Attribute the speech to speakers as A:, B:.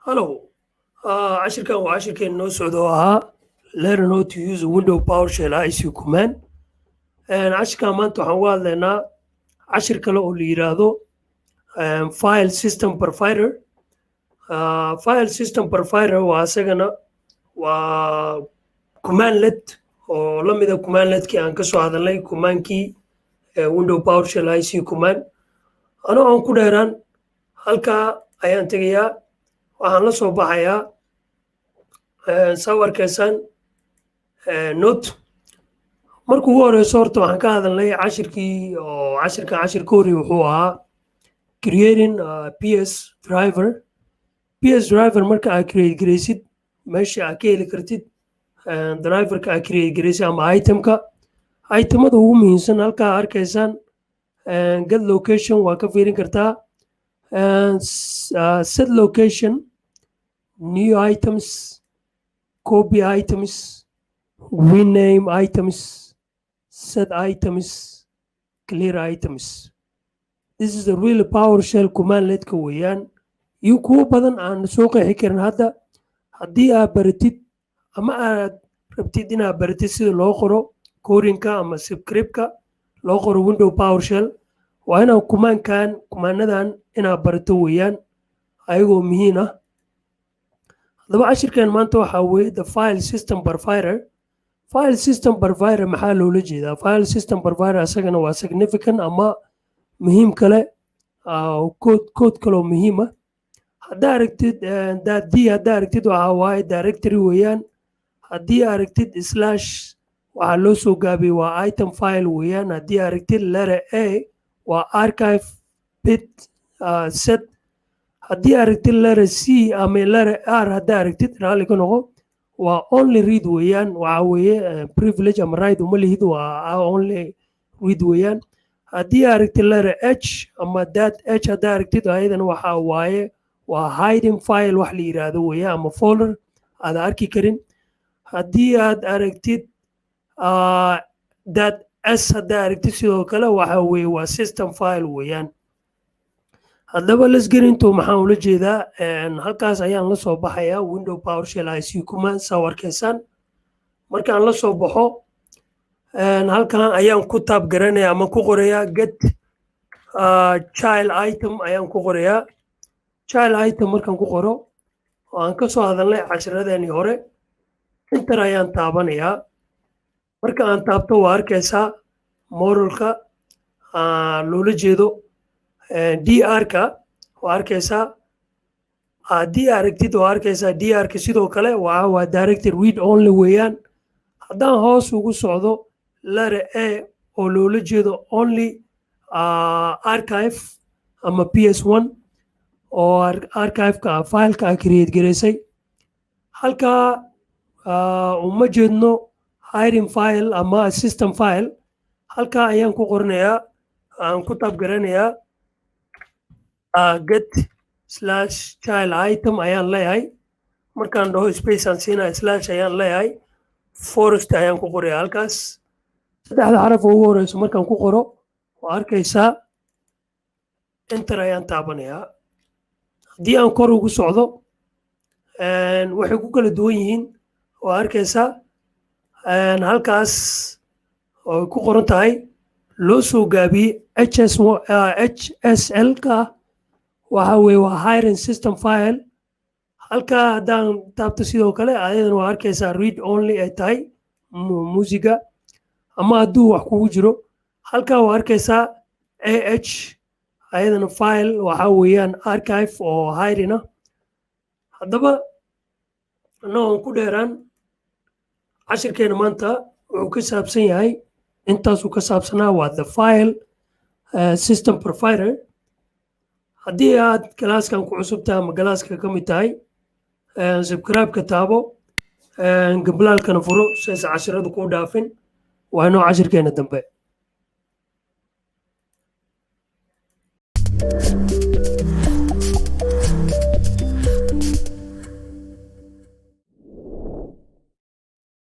A: Hello. Cashirkan waa cashirkeen noo socda oo ahaa "Learn how to use Window PowerShell ISE command". Cashirkan maanta waxaan uga hadlaynaa cashir kale oo la yiraahdo File System Provider. File System Provider waa isagana waa commandlet oo la mida commandletkii aan ka soo hadalnay, commandkii Window PowerShell ISE command. Anoo aan ku dheeraan, halkaa ayaan tegayaa, waxaan la soo baxayaa, saa u arkaysaan, note. Marka ugu horeyso horta waxaan ka hadalnay cashirkii oo cashirkan cashir ka horreeyay wuxuu ahaa creating PS driver. PS driver marka aad create garaysid, meesha aad ka heli kartid driverka aad create garaysid ama itemka, itemada ugu muhiimsan halkaa arkaysaan. Get location waa ka fiirin kartaa, set location, new items, copy items, rename items, set items, clear items. This is the real PowerShell commandletka weeyaan, iyo kuwo badan aan soo qeexi karin hadda. Haddii aad baratid ama aad rabtid inaad baratid sida loo qoro codingka ama scriptka loo qoro Window PowerShell, waa inaad commandkan, commandnadan inaad barato weeyaan, ayagoo muhiim ah. Haddaba cashirkan maanta waxaa weeye the File System Provider. File System Provider maxaa loola jeedaa? File System Provider isagana waa significant ama muhiim kale, code kale oo muhiim ah. Haddaa aragtid dot d, haddaa aragtid, waxaa waaye directory weeyaan. Haddii aragtid slash, waxaa loo soo gaabiyey waa item file weeyaan. Haddii aragtid letter A, waa archive bit set. Haddii aragtid letter C ama letter R, haddaa aragtid, raalli ka noqo, waa only read weeyaan. Waxa weeye privilege ama write uma lihid, waa only read weeyaan. Haddii aragtid letter H ama dot H haddaa aragtid, ayadana waxa waaye waa hiding file wax la yiraahdo weeyaan, ama folder aad arki karin. Haddii aad aragtid dot S haddaa aragtid, sidoo kale waxa weeye waa system file weeyaan. Haddaba let's get into maxaan ula jeedaa. Halkaas ayaan la soo baxayaa Window PowerShell ISE command, saa u arkaysaan. Markaan la soo baxo, halkan ayaan ku type garanaya ama ku qorayaa Get Child Item ayaan ku qorayaa. Child Item markaan ku qoro, oo aan ka soo hadalnay cashiradeenii hore, enter ayaan taabanayaa. Marka aan taabto, waa arkaysaa modelka loola jeedo dr-ka, waa arkaysaa. Haddii aragtid, waa arkaysaa dr-ka sidoo kale waa directory read only weeyaan. Haddaan hoos ugu socdo, letter A oo loola jeedo only archive ama PS1 oo archiveka fileka a create garaysay, halkaa uma jeedno hiding file ama system file. Halkaa ayaan ku qoranayaa, aan ku type garanayaa, Get slash Child Item ayaan leeyahay. Markaan dhaho, space aan siinaya, slash ayaan leeyahay, forest ayaan ku qoraya halkaas. Saddexda xaraf oo ugu horeyso markaan ku qoro, waa arkaysaa, enter ayaan taabanayaa. Haddii aan kor ugu socdo, waxay ku kala duwan yihiin, waa arkaysaa, halkaas oo ku qoran tahay loo soo gaabiyey HS HSL ka, waxa weeye waa hidden system file. Halkaa haddaan taabto, sidoo kale ayadan waa arkaysaa read only ay tahay, muusiga ama hadduu wax kugu jiro. Halkaa waa arkaysaa AH, ayadana file waxa weeyaan archive oo hidden ah. Haddaba annagoon ku dheeraan, cashirkeena maanta wuxuu ka saabsan yahay, intaasuu ka saabsanaa, waa the File System Provider. Haddii aad classkan ku cusub tahay ama classka ka mid tahay, subscribe-ka taabo, gambaleelkana furo si aysan cashiradu kuu dhaafin. Waa inoo cashirkeena dambe.